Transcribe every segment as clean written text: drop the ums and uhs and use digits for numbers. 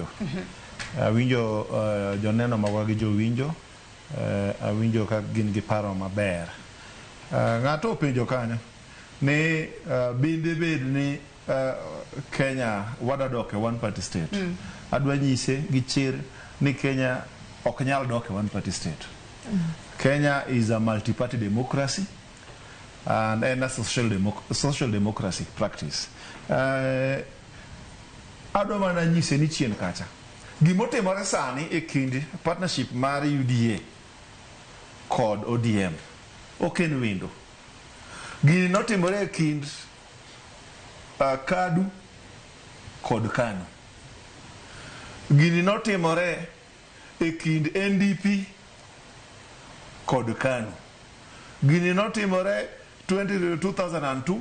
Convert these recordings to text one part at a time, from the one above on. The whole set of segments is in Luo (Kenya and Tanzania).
jowinjo. Awinjo joneno magwa gi jowinjo, awinjo ka gin gi paro maber. Ng'ato openjo kanyo ni bende bed ni Kenya wadwa dok e one party state. Adwa nyise gi chir ni Kenya ok nyal dok e one party state. Kenya is a multi-party democracy and en a social democracy practice. Adwa mana nyise ni chien kacha gimotimore sani e kind partnership mar UDA kod ODM ok en wendo. Gini notimore e kind KADU kod KANU. Gini notimore e kind NDP kod KANU. Gini notimore 20, 2002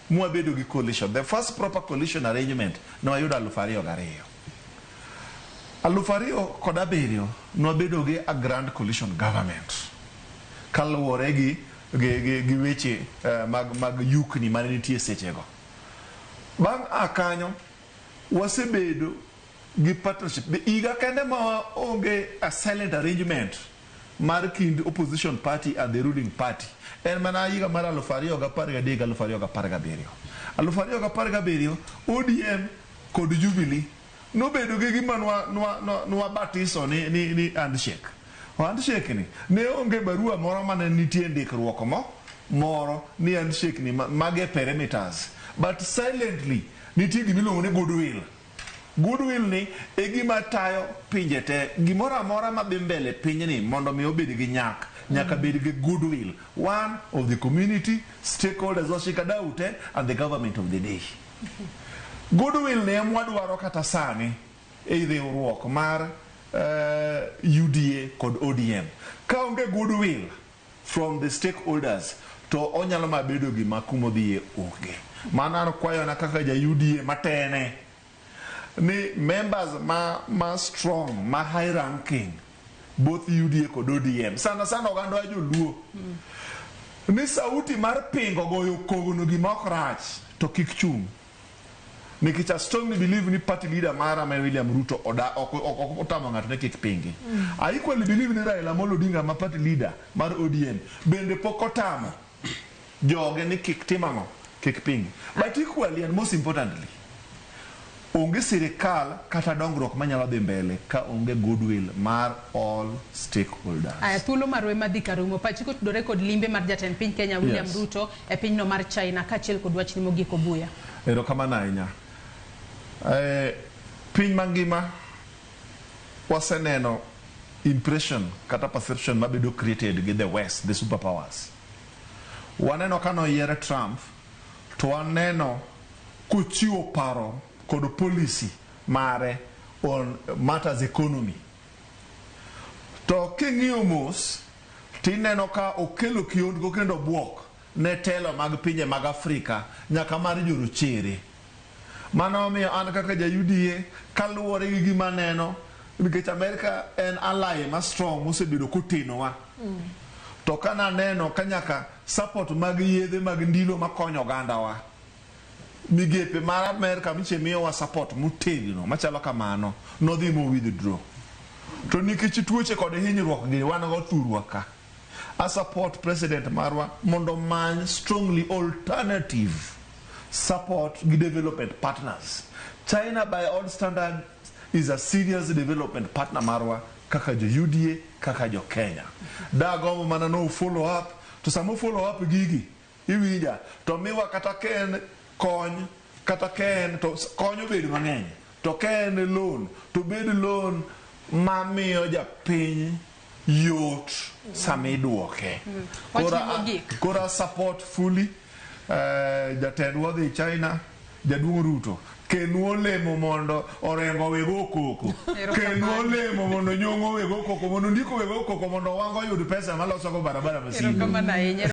mwabedo gi coalition. The first proper coalition arrangement ne wayudo 2002. 2007 nwabedo gi a grand coalition government kaluwore gi weche mag yukni mane nitie sechego. Bang' a kanyo wasebedo gi partnership. Higa kende ma onge a silent arrangement mar kind opposition party and the ruling party en mana higa mar 2013, 2017. 2017 ODM kod Jubilee nobedo gi gima nwa batiso ni handshake. Handshake ni ne onge barua moro mane nitie ndikruok moro ni handshake ni mage parameters, but silently nitie gimiluongo ni goodwill. Goodwill ni e gima tayo pinje te. Gimoro amora madhi mbele pinyni mondo mi obed gi nyak nyaka bed gi goodwill, one of the community stakeholders, washikadau te, and the government of the day. Goodwill ni ema wadwaro kata sani e riwruok mar UDA kod ODM. Ka onge goodwill from the stakeholders to onyalo ma bedo gima kumodhiye onge. Mano an kwayona kaka ja UDA matene ni members ma strong, ma high ranking, both UDA kod ODM, sana sana oganda wa joluo, ni sauti mar pingo goyo kogno gima ok rach to kik chung', nikech I strongly believe ni party leader mara ma William Ruto oda ok otamo ng'ato ne kik pingi. I equally believe ni Raila Amolo Odinga ma party leader mar ODM bende pok otamo joge ni kik tim ang'o, kik pingi. But equally and most importantly, onge sirikal kata dongruok manyalo dhi mbele ka onge goodwill mar all stakeholders. Aya, thuolo marwa ema dhi karumo. Pachi kotudore kod limbe mar jatend piny Kenya William Ruto e pinyno mar China kaachiel kod wachni mogik, Obuya. Erokamano ahinya. Piny mangima waseneno impression kata perception mabedo created gi the West, the superpowers. Waneno ka noyier Trump to waneno kochiwo paro kod policy mare on matters economy. To king'iyo mos tineno ka okelo kiondko kendo buok ne telo mag pinje mag Afrika nyaka mar jorochere. Mano omiyo an kaka ja UDA, kaluwore gi gima aneno, nikech Amerika en ally ma strong mosebedo kotenowa. To kananeno ka nyaka support mag yedhe mag ndilo makonyo ogandawa, migepe mar Amerika miche miyowa support motegno machalo kamano nodhi mo withdraw. To nikech tuoche kod hinyruok gi wan go thurwa ka, a support president marwa mondo many strongly alternative support gi development partners. China by all standards is a serious development partner marwa kaka jo UDA, kaka jo Kenya. Dagombo mana no follow up to sama follow up gigi iwinja to miwa kata ka en kony, kata ka en to kony obed mang'eny, to ka en loan to bed loan mamiyo japiny yot sama iduoke. Wachni mogik. Koro support fully jatendwa dhi China, jaduong' Ruto kenwa olemo mondo Orengo owego koko, kenwa olemo mondo Nyong'o owego koko, mondo Ndiko owego koko, mondo Wanga oyud pesa malosogo barabara Masigo. Erokamano ahinya.